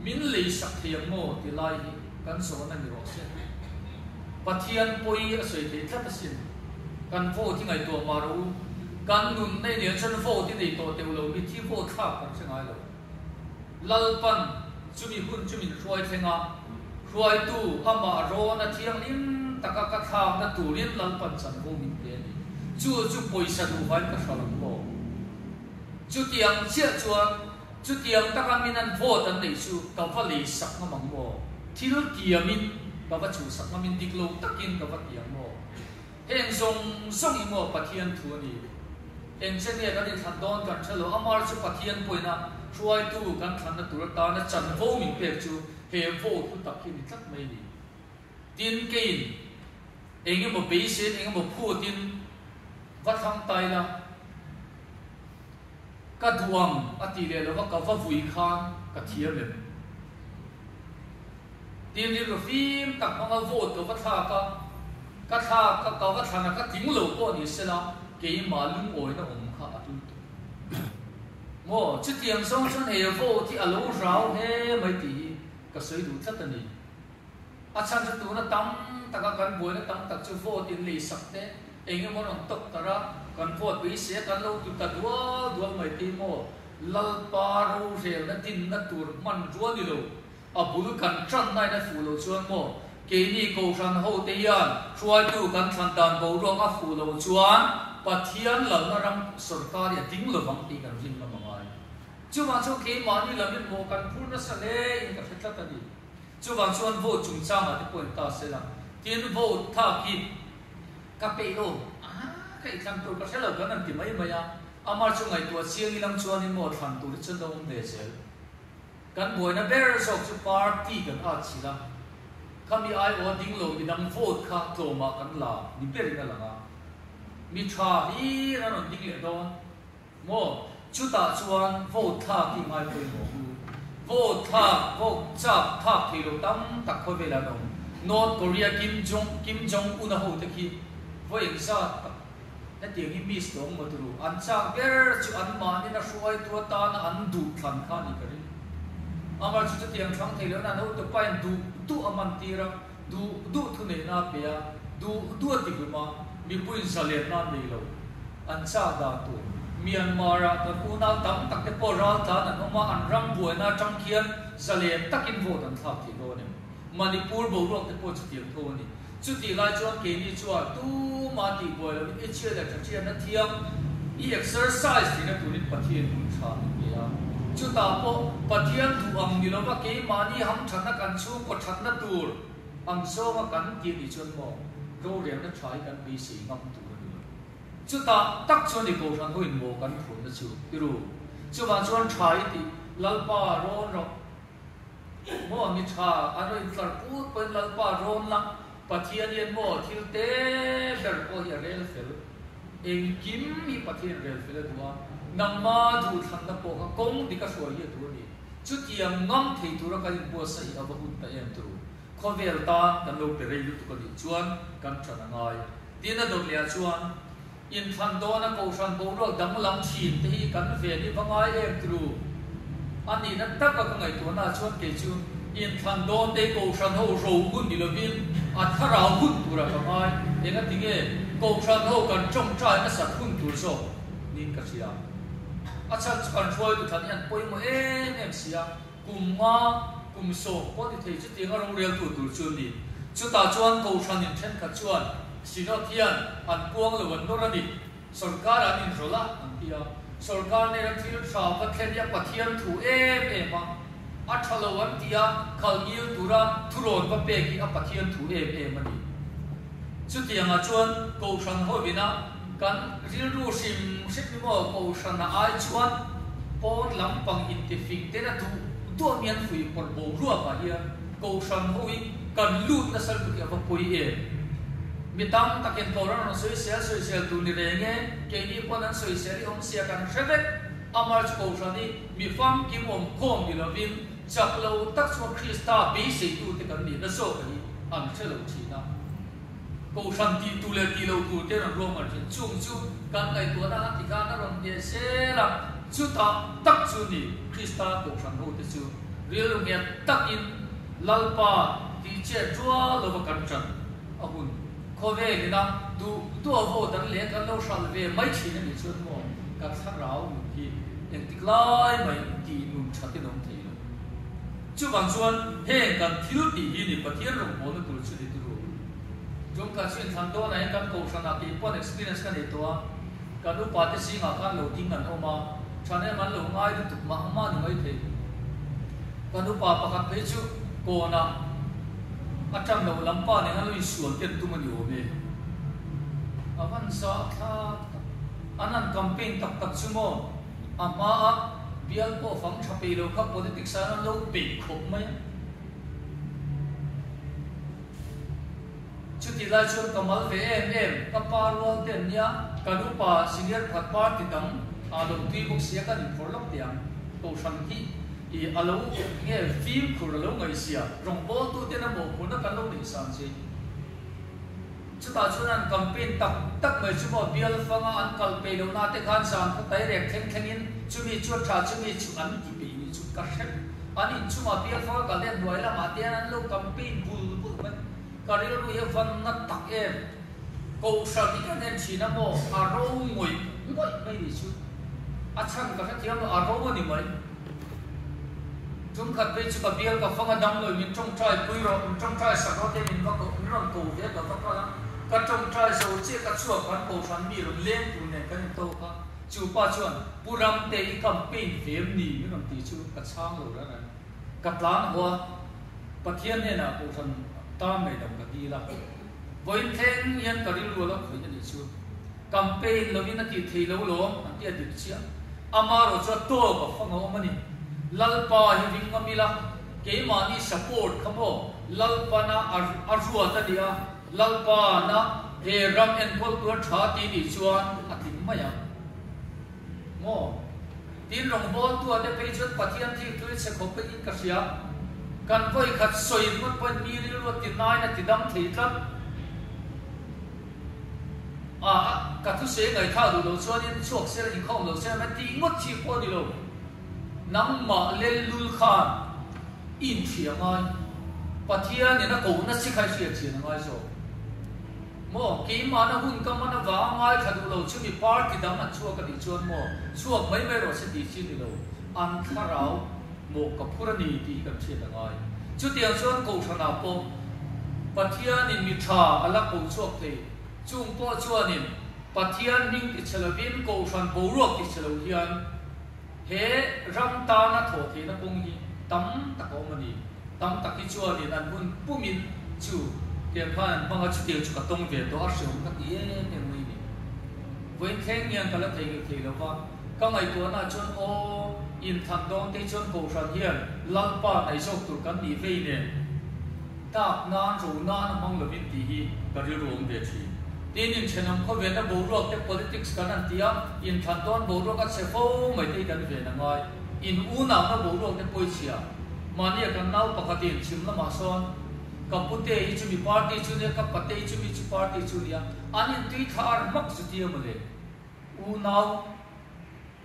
min lei sak thei ang maw ti lai hi kan zawn a ni rawh se. Pathian pawi a sawi thei tlat asin. Kan vote hi ngaihtuah mah rawh u. Kan nunna i nen chuan vote i nei tawh teuh lo mi thi vote thlak kan hre ngai lo. Lalpan chumi hun chu min hruai thleng a, hruaitu amah rawn a thianghlim taka ka thlakna turin Lalpan chanvo min pe a ni. Chu chu pawisa duh vain ka hra lo maw? Chutiang chiah chuan chutiang taka min an vote an neih chu ka va lei sak ngam ang maw? Thil tiamin ka va chhuhsak ngamin dik lo takin ka va ti ang maw? Heng zawng zawng hi maw Pathian thu a ni? Eng che nge kan inthlan dawn kan hre lo, amar chu Pathian pawina hruaitu kan thlanna tur atana chanvo min pek chu he vote hlu tak hi ni tlat mai a ni. Tin, keiin eng emaw beiseiin eng emaw phutin va thlang ta ila, ka duh ang a tih leh lova ka va vui khan ka thiam em? Tin rilru fim tak hmanga vote ka va thlak a, ka thlak ka ka va thlan a, ka tling lo pawh ni sela keimah lungawina awm kha a tul tawh. Maw, chutiang zawng chuan he vote hi a lo rau hle mai tih hi ka sawi duh tlat a ni. A chhan chu tuna tam taka kan buaina tam tak chu vote in lei sak te eng emaw rawn tawk tar a, kan vote beisei a kan lo ti ta dual dual mai te hi maw Lalpa rorelna dinna tur hmanrua ni lo. A bul kan tan nain a fuh loh chuan maw? Keini Kohhran hote hian hruaitu kan thlan dan boruak a fuh loh chuan Pathian lalna ram sawrkar hi a ding lovang tih kan rin ngam a ngai. Chuvang chuan keimahni lamin mawh kan phur nasa hle in ka hre tlat a ni. Chuvang chuan vote chungchangah te pawh in ta se la, tin vote thlak hi ka peih lo, aha ka i thlan tur ka hre lo kan han ti mai mai a, amah chu ngaihtuah chiang ilang chuanin maw thlan tur hi chuan lo awm ve zel. Kan buaina ber zawk chu party kan at chhilh a, khami aiawh ding lo midang vote kha tlawmah kan la ni berin a lang a. Mi tha hlir an rawn ding leh dawn maw? Chutah chuan vote thlak hi ngai pawimawh u. Vote thlak, vote chak thlak thei lo tam tak khawvel an awm. North Korea Kim Jong Kim Jong Un a hote khi vawi engzat tak Hetiang hi miss tawng maw turu? An chak ber chu an mahnin a hruaitu atana an duh thlan kha a nih ka ring. Amah chu chutiang thlang thei lohna an hotupain duh duh a man tir a, duh duh thuneihna a pe a, duh duh a ti hlum a, mipuiin zalenna an nei lo. An chak dan tur. Myanmar-ah kan unau tam tak te pawh raltlan an awm a, an ram buaina atang khian zalen takin vote an thlak thei dawn em? Manipur boruak te pawh chutiang tho a ni. Chutih lai chuan keini chuan tumah tih buai lovin i chhia leh tha hriatna thiang i exercise tihna turin Pathian hun tha min pe a. Chutah pawh Pathian duh ang ni lova keimahni hamthatna kan chhungkaw thatna tur ang zawnga kan tih a nih chuan maw rorelna tha hi kan beisei ngam tur a ni lo. Chutah tak chuan i kohhran ho in maw kan phurna chu i ru. Chuvang chuan tha i tih Lalpa rawn rawh. Maw mi tha an rawn intlar put pawhin Lalpa rawn la, Pathian hian maw thil te ber pawh hi a rel fel, engkim hi Pathian rel fel a duh a, nangma duhthlanna pawh kha kawng dik a hruai hi a duh a ni. Chutiang ngam thei tura kan inbuatsaih hi a va hun ta em turu. Khawvel tan kan lo pe rei lutuk a nih chuan kan ṭan a ngai. Tin a dawt leh ah chuan Inthlan dawna kohhran boruak danglam thin te hi kan ven i va ngai em tru? A nihna taka ka ngaihtuahna ah chuan kei chu inthlan dawn te hi kohhran ho ro hun ni lovin a thlarau hun turah ka ngai. Engati nge kohhran ho kan tawngtai nasat hun tur zawk niin ka hria. A chhan chu kan hruaitu thlan hi an pawimawh em em si a, kum nga, kum sawm pawh ni thei chutianga roreltu tur chu an ni. Chutah chuan kohhran in thenkhat chuan Synod hian an puang lo an nawr a ni. Sorkar an inrawlh a, an ti a. Sorkar nena thil tha va thlen hi a Pathian thu em em a, a tha lo an ti a, khal ngil tura thurawn va pek hi a Pathian thu em em a ni. Chutiangah chuan Kohhran hovina kan rilru hrim hrim hi maw Kohhrana ai chuan pawn lampang intifing tena duh duah mi an fuihpawrh boruakah hian Kohhran ho hi kan lut nasa lutuk hi a va pawi em? Mi tam takin Kohhran rawn sawisel sawisel tur ni reng e, keini pawn an sawisel hi awmzia kan hre vek. Amar chu Kohhran hi mi famkim awm khawm ni lovin chak lo tak chunga Krista beiseitute kan nihna zawk hi an hre lo thin a. Kohhran tih tur leh tih loh tur te rawn ruahman thin. Chung chu kan ngaihtuahna an ti khan a rawn hneh zel a, chutah tak chu ni Krista Kohhran hote chu rilru nghet takin Lalpa tih chet rual lova kan ṭan a hun. Khawvel ina duh duh a vote an leh kan lo hralh ve mai thin a nih chuan maw ka thlarau nun hi engtik lai mai tih nun ṭhatin a awm thei lo. Chuvang chuan heng kan thil tih hi ni Pathian rawngbawlna tur chu ni turu. Tum khat chu inthlan dawnah hian kan kohhranah kei pawn experience ka nei tawh a, kan upa te zingah khan lo ding an awm a, thahnem an lo ngai lutuk mah mah ni maithei. Kan upa pakhat phei chu kawnah a tan loh lam pa nen an lo insual te an tum a ni awm e. A van zah thlak tak. An han campaign tak tak chu maw? A hmaa bial pawh fang tha peih lo kha politics ah an lo peih khawp mai a. Chutih lai chuan ka mal ve em em, ka pa rual te an nia, kan upa senior phat party dang ah lo tui bawk sia kan inphawrh lawk teh ang. Kohhran hi i a lo nge fimkhur a lo ngaihsia, rawngbawltu ten a mawhphurhna kan lo neih san che. Chutah chuan an campaign tak tak mai chu maw bial fanga an kal peih loh na te khan zan khaw tai rek thleng thlengin chumi chu a tha chumi chu an ti peih nih chu ka hrep. An inchungah bial fanga kal hian hnuai lamah te hian an lo campaign bul bul mai. Ka rilru hi a van nat tak em. Kohhran hi kan en thin a maw a ro ngawih ngawih mai nih chu. A chhan ka hrethiam lo a ro a ni mai. Tumkhat phei chu ka bial ka fang a dam lo min tawngtai pui rawh, min tawngtai sak rawh te min va koh, min rawn ko ve ka va kal a, ka tawngtai zo chiah ka chhuak kan kohhran mi rawn leng tur nen kan intawk a, chu pa chuan Pu Ramte i campaign ve em ni min rawn ti chu ka chhang lo reng reng, ka tlan haw a, Pathian hnenah kohhran tan ngaihdam ka dil a, vawiin thleng hian ka rilru a lo khawih a nih chu. Campaign lovin a tih thei lo lawm an ti a dik chiah. Amarawh chu a tawk a fang a awm a ni. Lalpa hi ring ngam ila, keimahni support kha maw Lalpana a ruat a nia, Lalpana he ram enkawl tur a tha ti nih chuan a tling mai ang maw? Tin rawngbawltu te phei chuan Pathian thik thu hi chhe khawp in ka hria. Kan vawi khat sawi ngawt pawhin mi rilru a ti nain a ti dam thei tlat. A, ka thusei ngaihthah duh lo chuanin chhuak sela inkhawm lo sela mai tih ngawt chi pawh a ni lo. Nangmah lel lul khan. I inhria ngai. Pathianin a kohna chi kha i hriat chian a ngai zawk. Maw, keimahna hun ka man avanga ngaithla duh lo chu mi party dang an chhuak a nih chuan maw, chhuak mai mai rawh se tih chi ni lo, an thlarau mawh ka phur a ni tih hi kan hriat a ngai. Chutiang chuan Kohhranah pawh Pathianin mi tha a la koh chhuak thei. Chung pawh chuanin Pathian hming ti chhe lovin Kohhran boruak ti chhe lo hian He ram tana thawh theihna kawng hi tam tak a awm a ni. Tam tak hi chuanin an hun pumin chu tiang khan an hmang a, chutiang chu ka tawng ve tawh a, hreawm ka ti em em mai ni. Vawiin thleng hian ka la theihnghilh thei lo va, ka ngaihtuahnaah chuan aw, inthan dawn te chuan Kohhran hian Lalpa hnaih zawk tur kan nih vei nen dak nan ro nan a hmang lovin tih hi ka rilru awm ve thin. Tin, inthenawm khawvelna boruak te politics kan han ti a, inthlan dawn boruak a chhe fo mai te hi kan ven a ngai. In unauna boruak te pawichhia, mahnia kan nau pakhatin chhim lamah sawn ka pute hi chumi party chu nia, ka pate hi chumi chu party chu nia, an intui thla ar hmak chutia mawle. Unau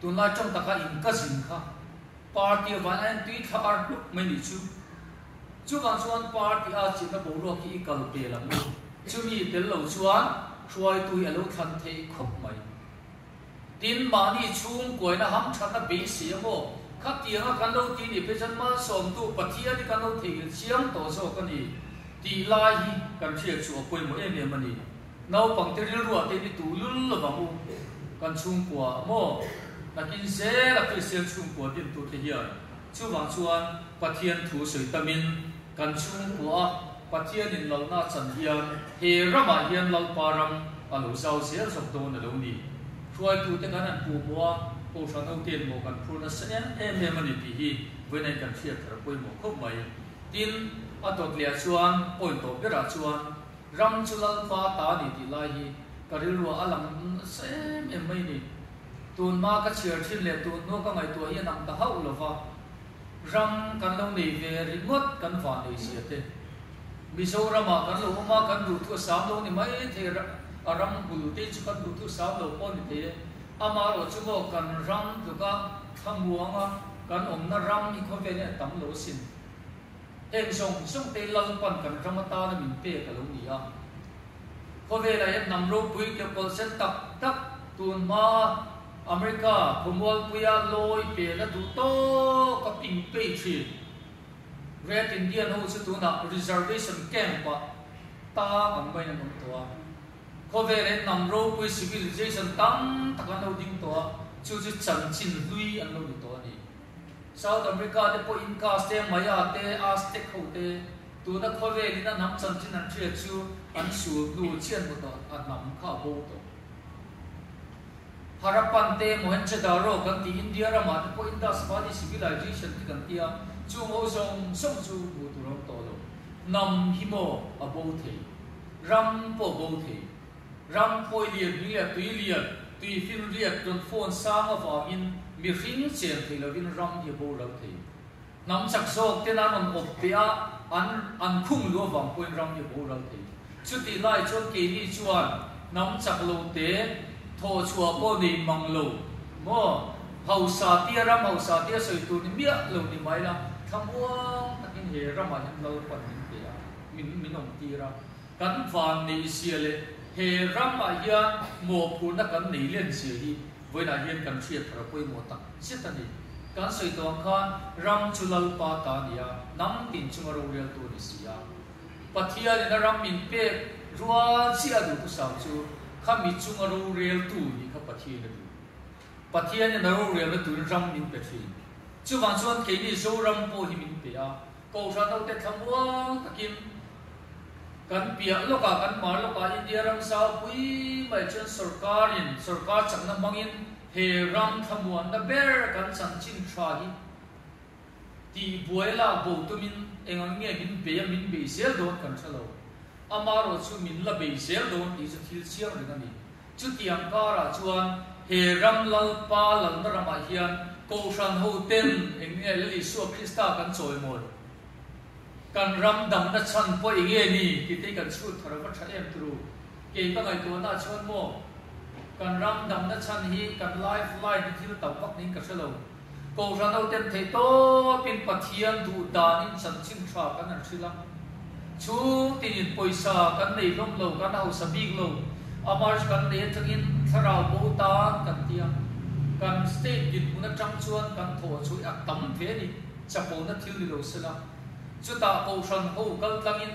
tunlai tawng taka in cousin kha party avangin an intui thla ar hluk mai nih chu. Chuvang chuan party a chinna boruak hi i kal pel ang u. Chumi tel lo chuan hruaitu hi a lo thlan theih khawp mai. Tin, mahni chhungkuaina hamthatna beisei a maw? Khatianga kan lo ti nih phei chuan malsawmtu Pathian hi kan lo theihnghilh chiang tawh zawk a ni tih lai hi kan hriat chu a pawimawh em em a ni. Naupangte rilruah te hi tuh lul lovang u. Kan chhungkua maw? Nakin zela Kristian chhungkua dintute hian Chuvang chuan Pathian thu sawi tamin kan chhungkua Pathianin lalna chan hian he ramah hian Lalpa ram a lo zau zel zawk dawn a lo ni. Hruaitute kan han puh mawh a, Kohhran hoten mawh kan phur nasa em em em a ni tih hi vawiin kan hriat thar pawimawh khawp mai. Tin, a dawt lehah chuan point tawh berah chuan ram chu Lalpa ta a ni tih lai hi ka rilruah a lang nasa em em mai a ni. Tun hma ka chhiar thin leh tun hnu ka ngaihtuah hi a nang ta hauh lo va, ram kan lo nei ve ringawt kan van nei zia te. Mizoramah kan lo awm a, kan duhthu a sam lo ni mai thei a, ram bul te chu kan duhthu sam lo pawh ni thei e. Amaherawh chu maw kan ram tluka thlamuanga kan awmna ram hi khawvel hian a tam lo asin. Heng zawng zawng te Lalpan kan ram atana min pek a lo ni a. Khawvelah hian hnam ropui kekawlh sen tak tak tun hma America khawmualpuia lawi pela duh tawk a ping pei thin. Red Indian ho chu tunah reservation camp ah tang ang maiin an awm tawh a. Khawvelah hian hnam ropui civilization tam tak an lo ding tawh a, chu chu chanchin hlui an lo ni tawh a ni. South America te pawh Incas te, Maya te, Aztec ho te, tuna khawvelin a hnam chanchin an hriat chu an sul hnu chian hmu tawh a hnam kha a bo tawh. Harappan te, Mohenjodaro kan tih India ramah te pawh Indus Valley Civilization te kan tia, chung ho zawng zawng chu hmuh tur a awm tawh lo. Hnam hi maw a bo thei? Ram pawh a bo thei. Ram phawi lian hming leh tui lian, tui finriat rawn fawn sang avangin mihring chen thei lovin ram hi a boral thei. Hnam chak zawk ten an rawn awp teh a, an an khung lu avang pawhin ram hi a boral thei. Chutih lai chuan keini chuan hnam chak lo te thawh chhuah pawh nei mang lo maw? Hausa tia ram hausa tia sawi tur ni miah lo ni mai la, thlamuang takin he ramah hian Lalpan min pe a, min min awm tir a. Kan van neih zia leh he ramah hian mawhphurhna kan nei len zia hi vawiinah hian kan hriat thar a pawimawh tak zet a ni. Kan sawi tawh ang khan ram chu Lalpa ta a ni a, hnam tin chunga roreltu a ni si a. Pathianin a ram min pek rual chiah a duhthusam chu khami chunga roreltu nih kha Pathian a duh. Pathianin a rorelna turin ram min pe thin. Chuvang chuan keini Zoram pawh hi min pe a, Kohhran hote thlamuang takin kan piah lawkah, kan mar lawkah India ram zaupui mai chuan sorkarin, sorkar chakna hmangin he ram thlamuanna ber kan chanchin tha hi tihbuai lak bo tumin eng ang nge min bei a, min bei zel dawn kan hre lo. Amaherawh chu min la bei zel dawn tih chu thil chiang reng a ni. Chutiang karah chuan he ram Lalpa lalna ramah hian Kohhran hoten eng nge Lal Isua Krista kan chawimawi? Kan ram damna chhan pawh eng nge ni tih te hi kan chhut thar va tha em turu. Kei ka ngaihtuahna chuan maw kan ram damna chhan hi kan life line hi thil tam vak niin ka hre lo. Kohhran ho ten theihtawpin Pathian duh danin chanchin tha kan han hrilh a. Chhungtinin pawisa kan nei hlawm lo, kan hausa bik lo. A march kan nei atangin thlarau bo tan kan ti a. Kan state dinhmun atang chuan kan thawh chu a tam ve a ni, chapona thil ni lo sela. Chutah Kohhran ho kal tlangin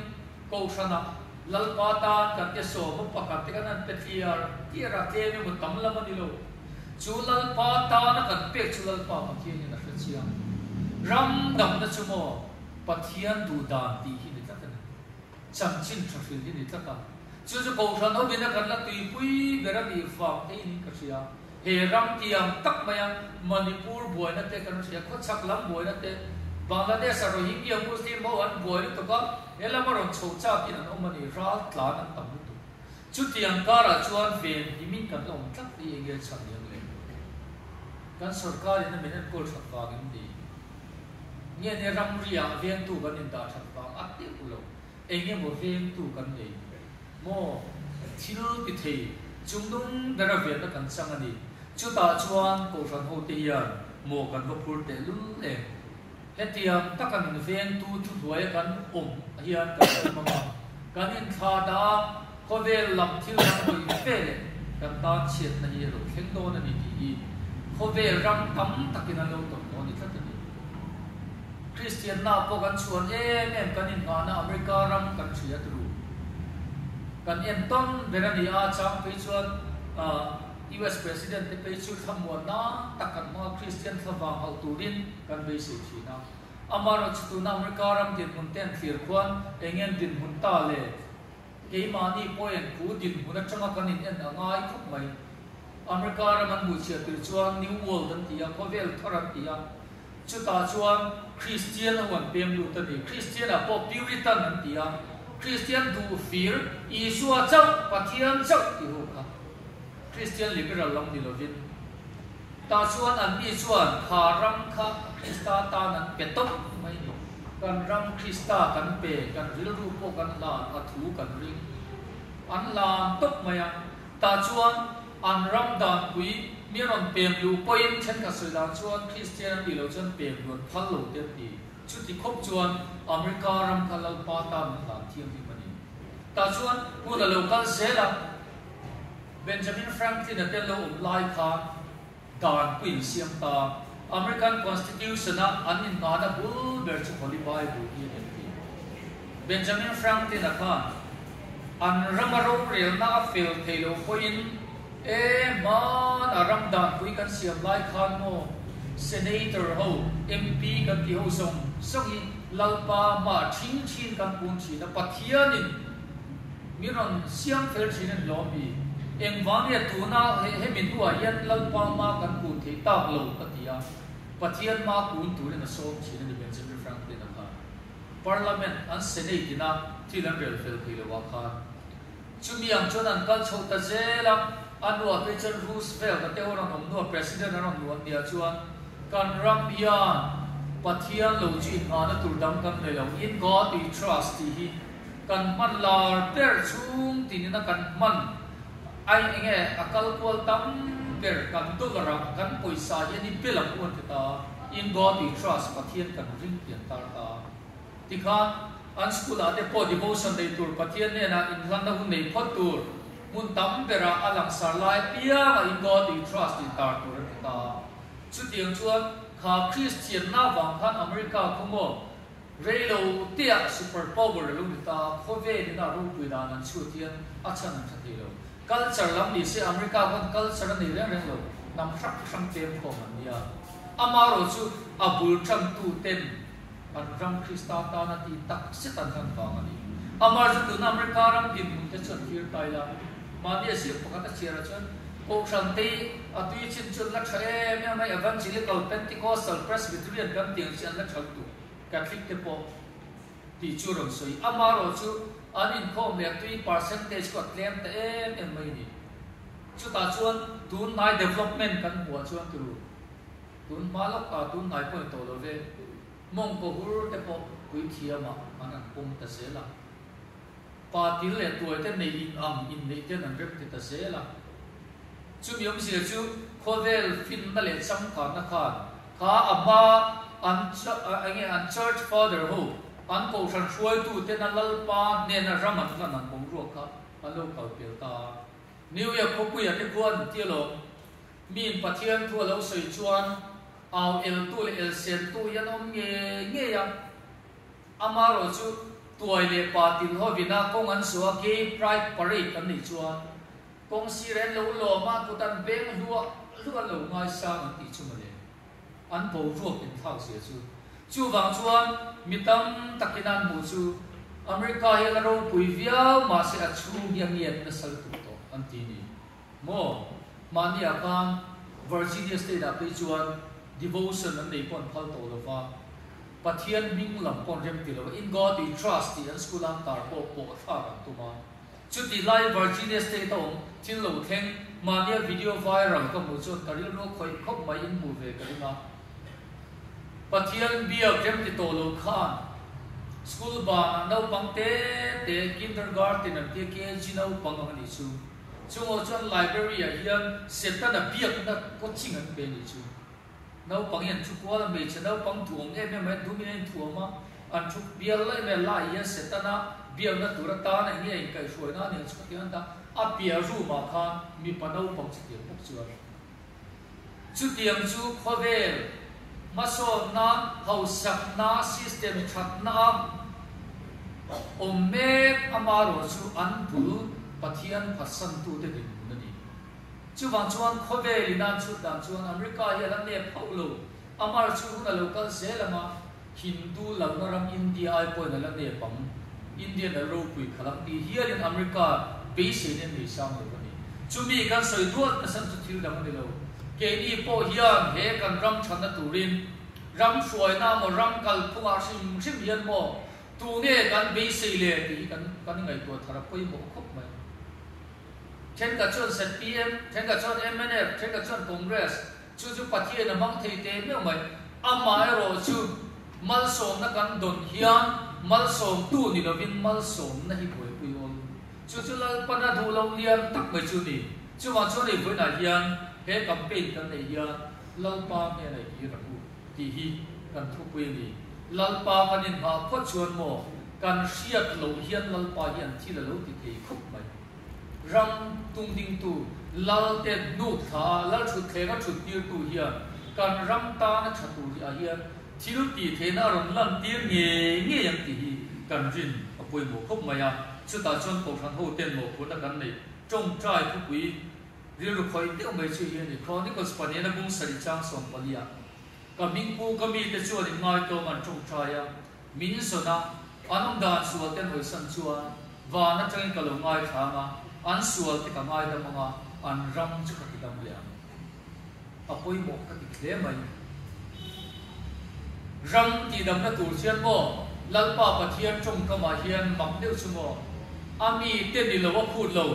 Kohhranah Lalpa tan kan te sawm a pakhat te kan han pe tliar tliar a, tlem emaw tam lam a ni lo. Chu Lalpa tana kan pek chu Lalpa Pathianin a hre chiang. Ram damna chu maw Pathian duh dan tih hi ni tlat a ni. Chanchin tha hril hi ni tlat a. Chu chu Kohhran hovin a kan la tuipui ber a nih vang te in ka hria. He ram tiang tak maia Manipur buaina te kan hria, khawchhak lam buaina te, Bangladesh a Rohingya Muslim ho an buai lutuk a, he lama rawn chho chakin an awm a ni, ral tlan an tam lutuk. Chutiang karah chuan ven himin kan la awm tlat hi enge chhan ni ang le? Kan sorkar in a min enkawl that vang em ni? Nge nia ramriah vengtu kan indah that vang a teuh lo, engemaw vengtu kan nei? Maw thil ti thei chung nung bera venna kan chang a ni. Chutah chuan Kohhran hote hian maw kan va phur teh lul em? Hetiang taka min vengtu thuhnuaia kan awm hian kan awm ang a, kan inthla dah a, khawvel lam thil dang hawi ve leh kan tan chhiatna hi a lo thleng dawn a ni tih hi khawvel ram tam takin an lo tawn tawh a ni tlat a ni. Kristianna pawh kan chhuan em em kan inngahna America ram kan hria turu. Kan entawn ber a ni a, chang phei chuan US President te phei chu thlamuanna tak kan hmang a, Kristian thlavang hauh turin kan beisei thin a. Amaherawhchu tuna America ram dinhmun te an thlir khuan eng en dinhmun ta le? Keimahni pawhin khu dinhmun atanga kan in en a ngai khawp mai. America ram an hmuhchhiah tir chuan New World an ti a, khawvel thar an ti a. Chutah chuan Kristian ho an pem lut a ni. Kristian ah pawh Puritan an ti a, Kristian duh fir, Isua chauh, Pathian chauh ti ho kha Kristian liberal lam ni lovin. Tah chuan anni chuan kha ram kha Krista tan an pe tawp mai ni. Kan ram Krista kan pe, kan rilru pawh kan hlan, a thu kan ring. An hlan tawp mai a. Tah chuan an ram danpui mi rawn pem luh pawhin thenkhat sawi dan chuan Kristian an tih loh chuan pem luh an phal lo te an ti. Chuti khawp chuan America ram kha Lalpa tan an hlan thianghlim a ni. Tah chuan hun a lo kal zel a. Benjamin Franklin a tel lo awm lai khan dan pawh in siam ta. American Constitution a an inngahna bul ber chu Holy Bible hi a ni an ti. Benjamin Franklin a khan an rama rorelna a fel thei lo pawhin e hman a ram dan pui kan siam lai khan maw Senator ho, MP kan ti ho zawng zawng hi Lalpa mah thin thin kan pun thin a, Pathianin Mi rawn siam fel thin a ni lawm mi? Engvang nge tuna hemi hnuah hian Lalpa hma kan kun thei tak lo? a ti a. Pathian hma kun turin a sawm thin a ni Benjamin Franklin-a khan. Parliament an Senate ina thil an rel fel thei lo ah khan. Chumi ang chuan an kal chho ta zel a, a hnuah phei chuan Roosevelt-a te ho rawn awm hnuah President a rawn nuan nia chuan kan ram hian Pathian lo chu inngahna tur dang kan nei lo, In God we trust tih hi Kan hman lar ber chhung tinin a kan hman ai enge a kal kual tam ber kan dollar ah kan pawisa hian i bel ang u an ti ta In God we trust Pathian kan ring tih an tar ta tikhan an school ah te pawh devotion nei tur Pathian hnenah inhlanna hun nei phawt tur hmun tam berah a langsar lai apiangah In God we trust tih tar tur an ti ta chutiang chuan kha Kristianna vang khan America khu maw Rei lo teah super power a lo ni ta, khawvel in a ropui dan an chhut hian a chhan an tha thei lo. Culture lam ni se America khan culture a nei reng reng lo, hnam hrang hrang tlem khawm an nia. Amaherawh chu a bul tantu ten an ram Krista tana tih tak zet an hlan vang a ni. Amaherawh chu tuna America ram dinhmun te chu an thlir ta ila, mahni a ziak pakhat a chhiarah chuan Kohhran te a tui chin chu an la tha em em a, Evangelical, Pentecostal, Presbyterian kan tih ang chi an la tha lutuk. Catholic te pawh tih chu rawn sawi. Amaherawh chu an inkhawm leh tui percentage kawt tlem ta em em mai a ni. Chutah chuan tunhnai development kan hmuh ah chuan turu tun hma lawk ah tunhnai pawh ni tawh lo ve, mawngkaw hur te pawh puithiam ah an han pawm ta zel a. Pa til leh tuai te nei in ang inneih ten an rem ti ta zel a. Chumi awmzia chu khawvel finna leh changkanna khan. Kha a hma an enge an church father ho an kohhran hruaitu tena Lalpa hnena ram an hlan ang boruak kha an lo kal pel ta a. New York khawpuia te khua an ti alawm. Miin Pathian thu a lo sawi chuan au eltu leh elsentu hi an awm ngei ngei a. Amaherawh chu tuai leh pa til hovina kawng an suh a Gay Pride Parade an neih chuan Kawng sir en lo lawm a kut an beng hluah hluah lo ngaisang an tih chu mawle. An boruak inthlak zia chu. Chuvang chuan mi tam takin an hmuh chu America hi a la ropui viau mahse a chhung hi a ngiat nasa lutuk tawh an ti ni maw? Mahni ah khan Virginia state ah phei chuan devotion an nei pawh an phal tawh lova, Pathian hming lam pawh an rem ti lova, In God we trust tih an school an tar pawh pawh thlak an tum a. Chutih lai Virginia State a awm thil lo thleng mahnia video viral ka hmuh chuan ka rilru a khawih khawp mai in hmuh ve ka ring a. Pathian biak rem ti tawh lo khan school banah naupang te te kindergarten an tia KG naupang ang a nih chu. Chungah chuan library ah hian Setana biakna coaching an pe a nih chu. Naupang hi an thu kual a, hmeichhe naupang thuam em em mai, dumin a inthuam a, an thu bial laih mai a, lai hian Setana biakna tur atan eng nge a inkaihhruaina a nih ang chu ka ti ang ta, a piah room ah khan mipa naupang chutiang bawk chuan chutiang chu khawvel hmasawnna, hausakna, system thatna a awm mek amaherawh chu an bul Pathian phatsantute dinhmun a ni. Chuvang chuan khawvel in an chhut dan chuan America hi a la nep hauh lo, Amar chu hun a lo kal zel ang a, Hindu lalna ram India ai pawhin a la nep ang, Indian a ropui khalh ang tih hialin America beiseina nei sang lo a ni. Chumi kan sawi duat nasa chu thil dang a ni lo. Keini pawh hian he kan ram thatna turin ram hruaina maw ram kalphungah hrim hrim hian maw tunge kan beisei le tih hi kan kan ngaihtuah thar a pawimawh khawp mai. Thenkhat chuan zpm, thenkhat chuan mnf, thenkhat chuan Congress, chu chu Pathian a hmang thei teh meuh mai. Amaherawh chu malsawmna kan dawn hian malsawmtu ni lovin malsawmna hi buaipui awl. Chu chu Lalpana duh loh lian tak mai chu ni. Chuvang chuan hei vawiinah hian he campaign kan neih hian Lalpa hnenah i kir ang u tih hi kan thupui a ni. Lalpa kan inhah phawt chuan maw kan hriat loh hian Lalpa hian thil a lo ti thei khawp mai. Ram tungdingtu Lal te hnuk thla a Lal thutthleng a thut tirtu hian kan ram tana tha tur hi ah hian thil tih theihna a rawn lan tir ngei ngei ang tih hi kan rin a pawimawh khawp mai a. Chutah chuan Kohhran ho ten mawhphurhna kan neih tawngtai thupui rilru khawih deuh mai chu hi a ni. Chronicles paniana bung sarih chang 14 ah ka hmingpu ka mite chuan in ngaitawm an tawngtai a, Min zawn a, an awm dan sual te an hawisan chuan van atangin ka lo ngaithla ang a, an sual te ka ngaidam ang a, an ram chu ka ti dam leh ang. A pawimawh ka ti hle mai. Ram tihdamna tur chian maw? Lalpa Pathian tawngkamah hian mak deuh chu maw? A mite ni lo a phut lo.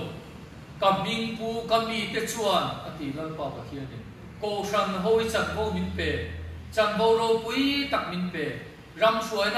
Ka hmingpu ka mite chuan, a ti Lalpa Pathianin. Kohhran hawi chanvo min pe, chanvo ropui tak min pe. Ram hruaina.